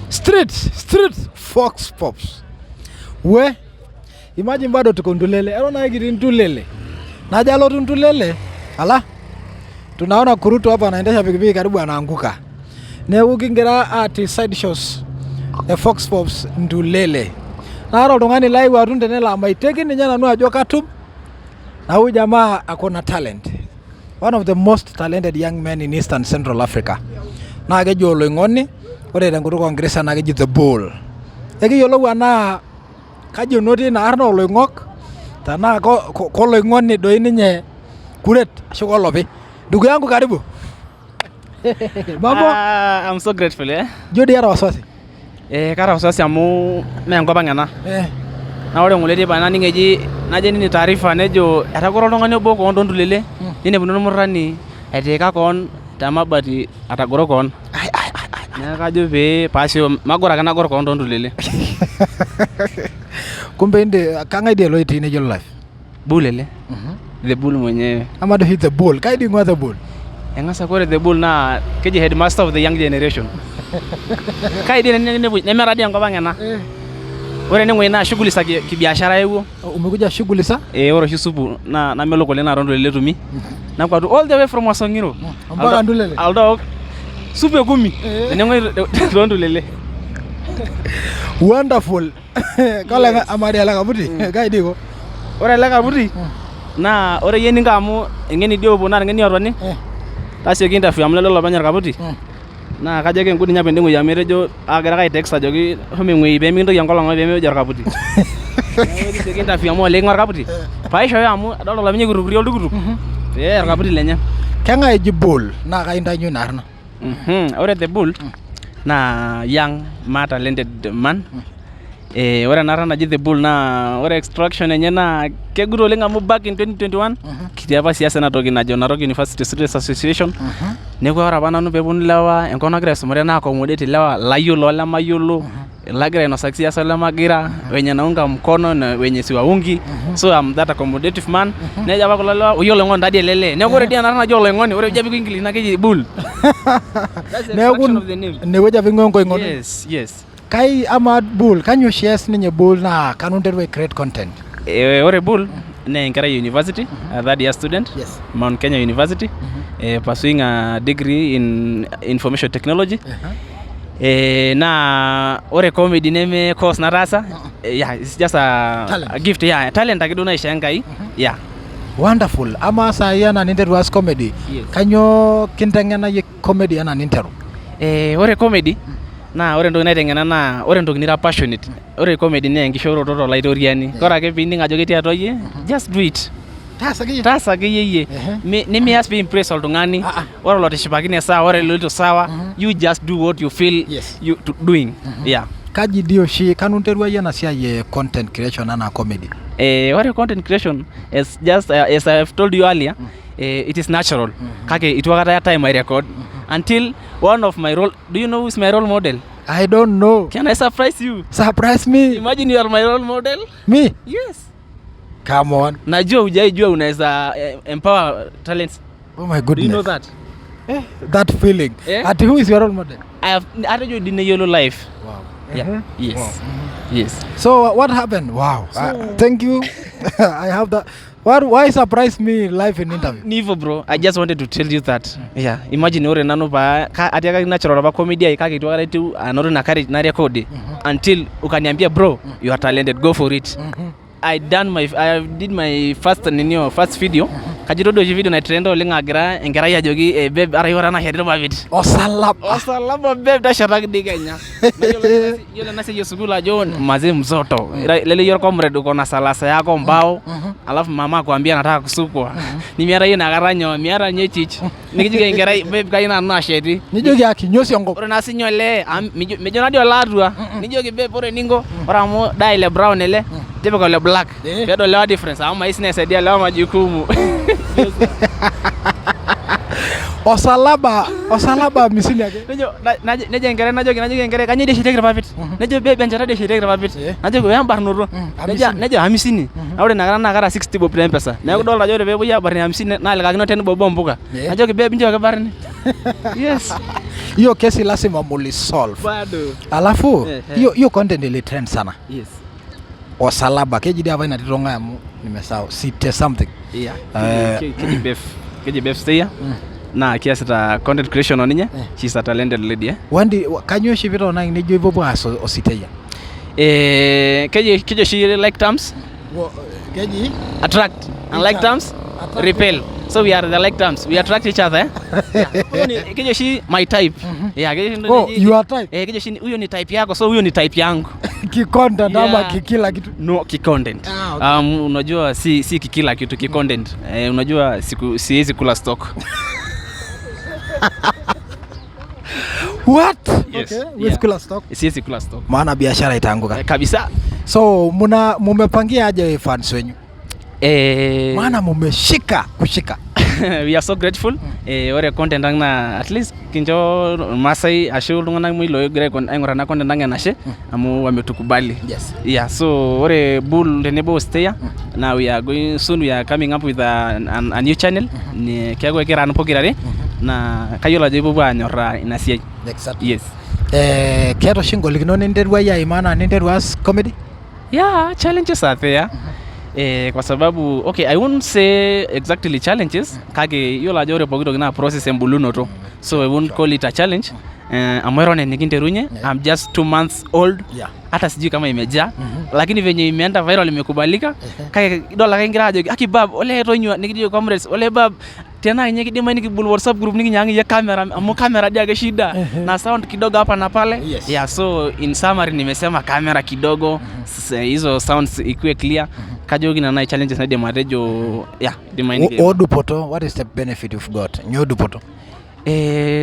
Street, street, Vox Pops. We, imagine bado tuko Ntulele. Eton ake kitii Ntulele. Najo alotu Ntulele, ala, tunaona Kurutu hapa anaendesha pikipiki karibu anaanguka. Neeku kingira atii side shows e Vox Pops Ntulele. Naa ore oltung'ani laewuo atum tene laa maiteki ninye nanu ajo katum, na huyu jamaa ako na talent. One of the most talented young men in Eastern Central Africa. Naa keji oloing'oni, ore tenkutuk oongeresa naa keji the bull. Ekiyiolou enaa kaji enotie ina arna oloing'ok tenaa koloing'oni doi ninye kuret ashu kolopi. Ndugu yangu karibu. Mambo? Ah, I'm so grateful eh. Jio dii iyata wasiwasi? Eh, kaata wasiwasi amu mee enkop ang ena. Eh. Naa ore ng'ole teipa naning eji najo aining taarifa nejo etagoro oltung'ani obo koon tontulele ninepuni olmurrani etiika koon te mabati atagoro koon. Ai ai ai ai. Neeku kajo pee paasio magoro ake nagor koon tontulele. Kumbe inde kang'ae dii ele oitii neyiolo life? Bull ele. The bull mwenyewe. Ama doi the bull, kai dii ing'ua the bull? Eng'as aaku ore the bull naa keji headmaster of the young generation. Kai dii ninepu nemeeta dii enkop ang ena. Ore ene wueji naa shughuli za kibiashara ayewuo. Umekuja shughuli za? Eh, ore oshi supu naa namelok oleng naa tontulele etumi. Nakwatu all the way from Wasong'iro. Mpaka Ntulele. Alotu aok supu e kumi tenewueji tontulele. Wonderful. Kole amaa dii ele kaputi kai dii iko? Ore ele kaputi naa ore iyie eninko amu eng'eni dii opuo naa eng'eni otoni tasioki interview amu lelo olopeny orkaputi naa kajo kengut ninye apa endeng'oi amu etejo aagira ake aitext ajoki shomo eng'uei pee mikintoki enkolong pee mejo orkaputi. Neeku ekisioki interview amu olee king'ua orkaputi paishooyo amu adolta olopeny ekurukurie oltukutuk pee orkaputi lenye. Keng'ae eji bull naa kai intayunye ina arna? Ore the bull naa young ma talented man. Eh, ore ena arna naji the bull naa ore extraction enye naa kegut oleng amu back in 2021 kitii apa siasa ena toki najo Narok University Students Association. Neeku ore apa nanu peeponu ilewa enkop nagira aisumare naa accommodate ilewa layiolo olemayiolo, lagira ainosaki siasa olemagira, wenye naunga mkono na wenye siwaungi. So I'm that accommodative man. Nejo apa kulo lewa oyiolo oloing'oni tadii ele lee. Neeku ore dii ena arna naji oloing'oni ore pijo apik English naa keji bull. That's the Neeku extraction of the name. inewueji apa ing'ua enkoing'oni. Yes. Kai amaa bull kanyoo oshi ees ninye bull naa kanu interua ai create content? Eh, ore bull naa enkerai e university, a third year student. Yes. Mount Kenya University, eh, pursuing a degree in information technology. Eh, naa ore comedy neme course nataasa. Eh, yeah, it's just Talent. a gift, yeah, talent ake duo naishoo Enkai. Yeah. Wonderful. Amaa saai enaa ninterua aas comedy, Yes. kanyoo kinteng'ena iyie comedy enaa ninteru? Eh, ore comedy naa ore entoki naiteng'ena naa ore entoki nira passionate. Ore comedy naa enkishooroto tolaitoriani. Ore ake piining ajo ketii atua iyie, just do it. Taasa akeyie. Taasa akeyie iyie. Nimias pee impress oltung'ani. Ore olotishipakine sawa, ore oloito sawa, you just do what you feel you to doing. Yeah. Kaji dii oshi kanu interua iyie ena siai e content creation anaa comedy? Eh, ore content creation as just as I have told you earlier, eh, it is natural. Kake itu aikata aya time I record until one of my role. Do you know who is my role model? I don't know. Can I surprise you? Surprise me. Imagine you are my role model. Me? Yes. Come on. Najua hujaijua unaweza eh, empower talents. Oh my Do goodness. you know that? Eh, that feeling. Eh? Ati who is your role model? I have atejo dii neyiolo life. Wow. Yeah. Yes. Wow. Yes. So what happened? Wow. Thank you. I have that. Why surprise me live in interview? Ni hivyo bro. I just wanted to tell you that. Yeah. Imagine ore nanu pa atiakaki natural apa comedy ai kake itu aikata etiu anoto ina courage narekodi until ukaniambia bro you are talented go for it. I did my first ninio first video. Kajo todua oshi video naitrenda oleng agira enkerai ajoki eh, babe arashu ore ena sheti irpapit. Osalaba. Osalaba babe tashetaki dii kenya. Yiolo ena siai e sukuul ajo mazee mzoto. Lele iyie orcomrade uko na salasa yako mbao alafu mama akwambia nataka kusukwa. Nimiata iyie inakata nyoo miata ninye chich. Nikijoki enkerai babe kayieu nanu naasheti. Nijoki aa kinyosi enkop. Ore naa sinye olee amu mijo naa dii olaatua nijoki babe ore eninko ore amu dye ile brown ele tipika ole black Eh. peedol lewa difference amu mayieu sii naisaidia lewa majukumu. Osalaba, osalaba 50 ake. Nejo nejo enkerai najoki enkerai kanyoo dii eshetieki irpapit? Nejo babe enchata dii eshetieki irpapit. Najoki wee embarnoto. Nejo nejo 50. Naa ore inakata naa kaata 60 bob te mpesa. Neeku idolta ajo ore peepuoi aabarn 50 naalikakino 10 bob oo mpuka. Najoki babe nchooki kibarni. Yes. Hiyo kesi lazima mulisolve. Bado. Alafu hiyo hiyo content ili trend sana. Yes. Osalaba keji dii apa ina tito ng'ae amu nimesahau site something. Yeah. Keji Bef. Keji Bef Steya. Naa kiasita content creation o ninye. She's a talented lady eh. Wandi kanyoo oshi pitoonaki nijo ipuopuo aas ositeyia? Keji keji oshi like terms Keji attract and like terms Attract. repel. So we are the like terms. We attract each other. Eh? Yeah. Huyo ni keji oshi my type. Yeah, keji oshi Oh, your type. Eh, keji oshi huyo ni type yako, so huyo ni type yangu. Kicontent ama Yeah. kikila kitu. No, kicontent. Ah, okay. Unajua si kikila kitu kicontent. Unajua siku siwezi kula stock. What? Yes. Okay, Yeah. with kula stock. Siwezi kula stock. Maana biashara itaanguka. Kabisa. So muna mumepangia aje fans wenyu? Maana mumeshika kushika. We are so grateful. Ore content ang naa at least kincho irmaasai ashu iltung'anak muj loogira aing'or ena content ang enashe amu wametukubali. Yes. Yeah, so ore Bull tenebo o Steya naa we are going soon, we are coming up with a new channel. Ni keeku ekira pokirare naa kayiolo ajo ipuopuo anyorraa ina siai. Exactly. Yes. Keeta oshi ingolikinot ninterua iyie aimaa anaa ninteru aas comedy? Yeah, challenges are there. Kwa sababu okay, I won't say exactly challenges kake iyiolo ajo ore pooki toki naa process embulunoto. So I won't call it a challenge. Amu eton enikinterunye. I'm just 2 months old. Hata sijui kama imejaa. Lakini venye imeenda viral imekubalika. Kake idol ake ingira ajoki aki bab ole tonyua nikijo comrades ole bab tenaa ninye kidimayu nikibol WhatsApp group nikinyang'aki iyie camera amu camera dii ake shida na sound kidogo hapa na pale. Yes. Yeah, so in summary nimesema camera kidogo, hizo sounds ikuwe clear. Kajo nena nai challenges naidim atejo yeah, idimayu Odupoto, what is the benefit you've got? Nyoo dupoto?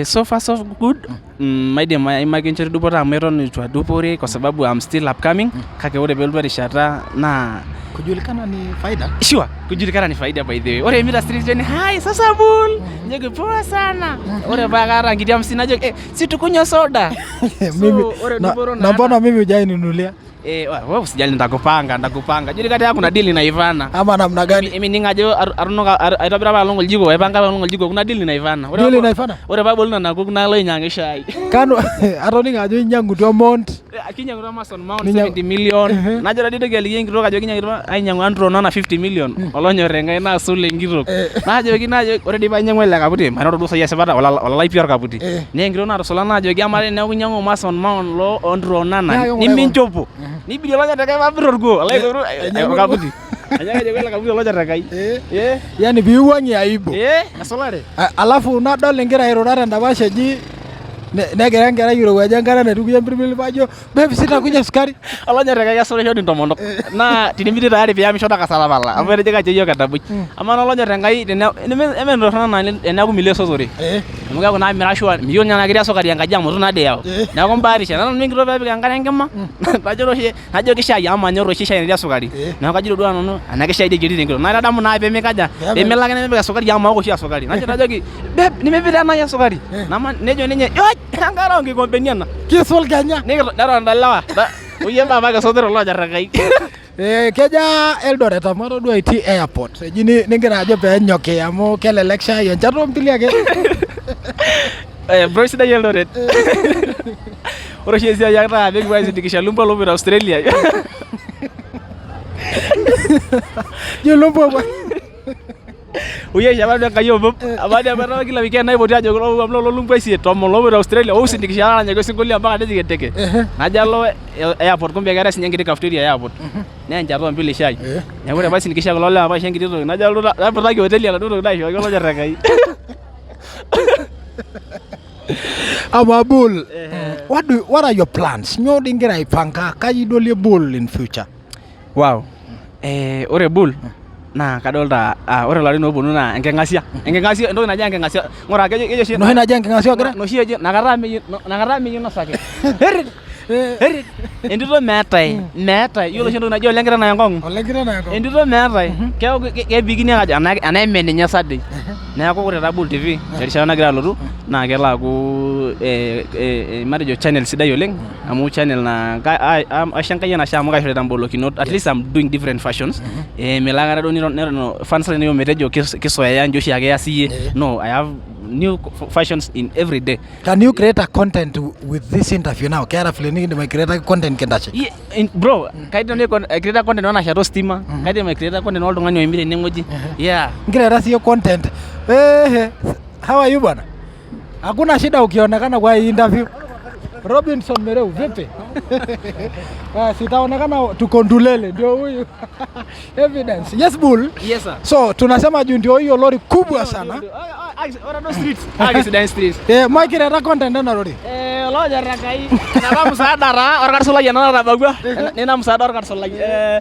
So far so good. Maidim aimaki enchoto dupoto amu eton itu adupore kwa sababu I'm still upcoming. Kake ore peelotu erishata naa Kujulikana ni faida. Sure, kujulikana ni faida by the way. Ore imita street ni hi sasa Bull. Nijoki poa sana. Ore paa kaata nkiti 50 najoki si tukunywe soda. Mimi ore na, dupoto na naata- mbona mimi hujainunulia? Wewe usijali, nitakupanga, nitakupanga. Juli kati kuna deal naivana. Ama namna gani? Emining ajo atunuka aitobira apa along oljiko, aipanga apa along oljiko, kuna deal naivana. Ore Deal paabol- naivana? Ore paabolu nena kuk nalo ainyang'u shai. Kanu atoning'o ajo inyang'utua Mount. Kinyang'utua Mason Mount 70 million. Najo tadi toki aliki enkitok ajo kinyang'utua ainyang'u Andrew Onana 50 million. Olonyor Enkai naa sul enkitok. Najoki ore dii painyang'u ele kaputi, manoto duo sai esipata olalai pii orkaputi. Naa enkitok natusula naajoki amaa teneeku inyang'u Mason Mount lo Andrew Onana Naa keng'ura niminchopo. Nibidi olonyor Enkai paapir orkuo. Alaitoru Ainyang'u orkaputi. Anyaka ajoki ele kaputi olonyor Enkai. Yani piiwuang'ie aibu. Esulare. Alafu nadol ingira airura tendapash eji negira enkerai airowuaje enkare naitukuye empirbil pajo babe sitakunywa sukari. Olonyor Enkai kesulisho intomonok. Naa tinimitii tayari piyamisho takasa tapala. Amu etijing'a yiok entaboi. Amaa naa olonyor Enkai ementorrono naa teneeku milo esotore. Amu keeku naa mira sure miyiolo ninye tenaa ketii esukari enkaji amu itu naa dii iyau. Neeku imbatisha. Nanu enkitok peepik enkare enkima najo oshi najoki shai amu manyor oshi shai natii esukari. Neeku kajito duo nanu enake shai dii etii tenkitok. Naitadamu naa pemikaja pemelo ake nemepik esukari amu maok oshi esukari. Najo najoki babe nemepik taa nai esukari. Nejo ninye yoj enkare onkikombeni ena. Kisul kenya. Netonita lewa. Oyie mpapa kesotore olonyor Enkai. Keja Eldoret amu atodua itii airport. Eji ningira ajo peenyoki amu kelelek shai enchata ombili ake. Bro sidai Eldoret. Ore oshi esiai ang naa pekipuo aisindikisha Lumba lopoito Australia. Ijo Lumba Oyie oshi apa Enkai opop. Apa dii apa kila weekend naipoti ajo kulo Lumba isiet 10 lopoito Australia oisindikisha aranyaki osinkolio mpaka nejing enteke. Najo alo airport kumbe keetae sinye enkiti cafeteria airport. Naa enchata ombili shai. Neeku ore paisindikisha kulo lewa paisho enkiti toki najo alotu naiputaki hoteli enaduo toki naishooki olonyor Enkai. Ama Bull, what are your plans? Nyoo dii ingira aipanga? Kai idolie Bull in future? Wow. Ore Bull naa kadolta ore ilarin ooponu naa enking'asia. Enking'asia entoki naji enking'asia. Ng'ura kejo oshi Enoshi naji enking'asia ogira? Noshi ejo nakata meyieu inosaki. Entito meetae, meetae. Yiolo oshi entoki naji olenkiteng naya enkong'u. Olenkiteng naya enkong'u. Entito meetae. Keeku kebikini ake ajo enaa emen ninye Sunday. Neeku ore taa Bull TV terishata nagira alotu naa kelo aaku matejo channel sidai oleng amu channel naa aisho Enkai enashe amu kaishorita mbolokinot. At least I'm doing different fashions. Melo aikata duo neton fans lainei ometejo kisoea inji oshiake ias iyie. No, I have new fashions in every day. Can you create a content with this interview now? Keeta vile nikindim ai create content kintashe. Bro, kaidim nai create content onashata ostima, kaidim ai create content oltung'ani oimita enewueji. Yeah. Ngira sio content. Eh, how are you bwana? Hakuna shida ukionekana kwa hii interview. Robinson Mereu, vipi? Ah, sitaonekana tuko Ndulele ndio huyu. Evidence. Yes, Bull. Yes sir. So tunasema juu ndio hiyo lori kubwa sana. Ore duo streets. Ah, kisidan streets. Eh, maikireta content ena lori. Eh, olonyor Enkai. Napa msaada taa orkarsulai ena natabawua. Nina msaada orkarsulai. Eh,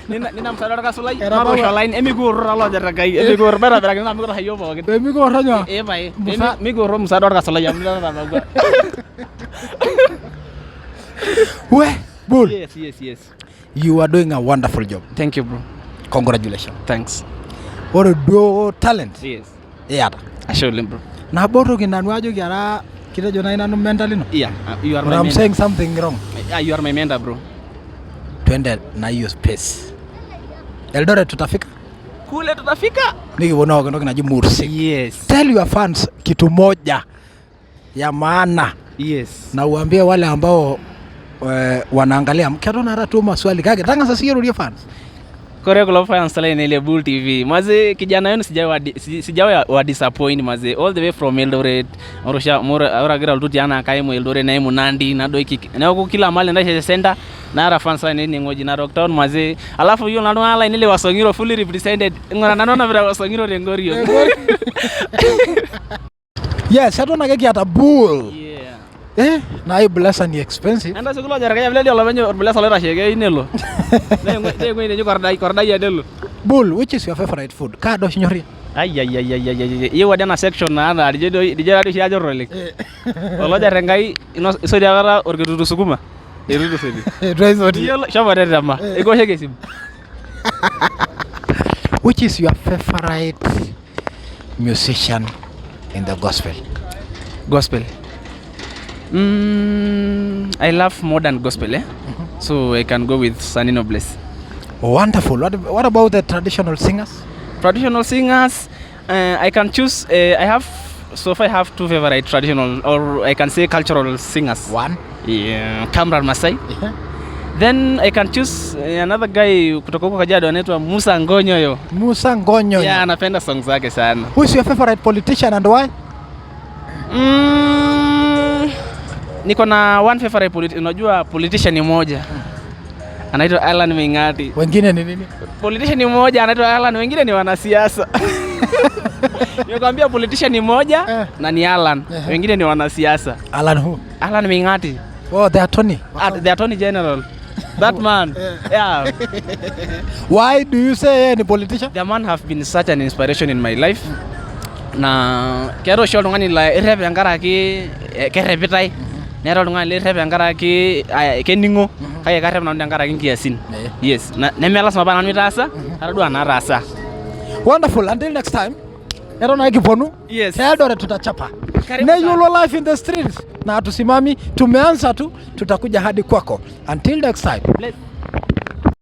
nina msaada orkarsulai. Etabawua. Matoosho olaini. Emikiworro taa olonyor Enkai. Emikiworro maitobirakini amu mikitorra iyiok pookin. Pemikiworro nyoo? Eh pae. Mikiworro msaada orkarsulai amu nina natabawua. We, Bull. Yes. You are doing a wonderful job. Thank you bro. Congratulations. Thanks. Ore duo talent Yes. iyata. Ashe oleng bro. Nabo toki nanu ajoki ara kitejo nai nanu mentor lino. Yeah, you are Or my I'm mentor. saying something wrong. Yeah, you are my mentor bro. Twende na hiyo space. Eldoret tutafika? Kule tutafika. Nikiponu aok entoki naji mursik. Yes. Tell your fans kitu moja ya maana Yes. na uambie wale ambao wanaangalia keton ata tu maswali kake tang'asa siyie irorie fans. Kore kulo fans lainei le Bull TV. Maze kijana wenu sijawahi wa disappoint maze all the way from Eldoret. Ore oshi ore agira alotu tiang' kaimu Eldoret naimu Nandi nadoiki. Neeku kila mahali ntashe center naata fans lainei tinewueji Narok town maze. Alafu yiolo naa iltung'anak lainei le Wasong'iro fully represented. Ing'ura nanu onapita Wasong'iro tenkoriong'. Yes, eton ake kiata Bull. Yeah. Eh, naa hii blazer ni expensive. Enda sukul olonyor Enkai amu olopeny orblazer loitasheki keyieu nelo. Neing'ua ine kordai kordai nelo. Bull, which is your favorite food? Kaa daa oshi inyor iyie? Ai ai ai ai ai ai iyieu ade ena section naa naa dijo doi dijo oshi anyor oleng. Olonyor Enkai isotie aikata orkitutu sukuma? Eitu isotie. Eitu aisotie. Iyiolo shomo tetema ekiwoshoki esimu. Which is your favorite musician in the gospel? Gospel. I love modern gospel, eh? So I can go with Sanino Bless. Wonderful. What about the traditional singers? Traditional singers, I can choose. I have so far I have two favorite traditional, or I can say cultural singers. One. Yeah, Kamran Masai. Then I can choose another guy kutoka huko Kajiado anaitwa Musa Ngonyoyo. Musa Ngonyoyo. Yeah, anapenda songs zake sana. Who is your favorite politician and why? Niko na one favorite unajua politician ni moja. Anaitwa Alan Ming'ati. Wengine ni nini? Politician ni moja anaitwa Alan, wengine ni wanasiasa. Nimekwambia politician ni moja na ni Alan. Wengine ni wanasiasa. Alan who? Alan Ming'ati. Oh, the attorney. The attorney general. That man. Yeah. Why do you say ni politician? The man have been such an inspiration in my life. Na keeta oshi oltung'ani laa irrep tenkaraki kerrepitai. Neeta oltung'ani lirrep tenkaraki kening'o kake karrep nanu tenkaraki nkiasin. Yes. Neme lasima paa nanu itaasa, atodua naataasa. Wonderful. Until next time. Eton ake kiponu. Yes. Te Eldoret tutachapa. Karibu Neyiolo life in the streets. Na hatusimami, tumeanza tu, tutakuja hadi kwako. Until next time. Bless.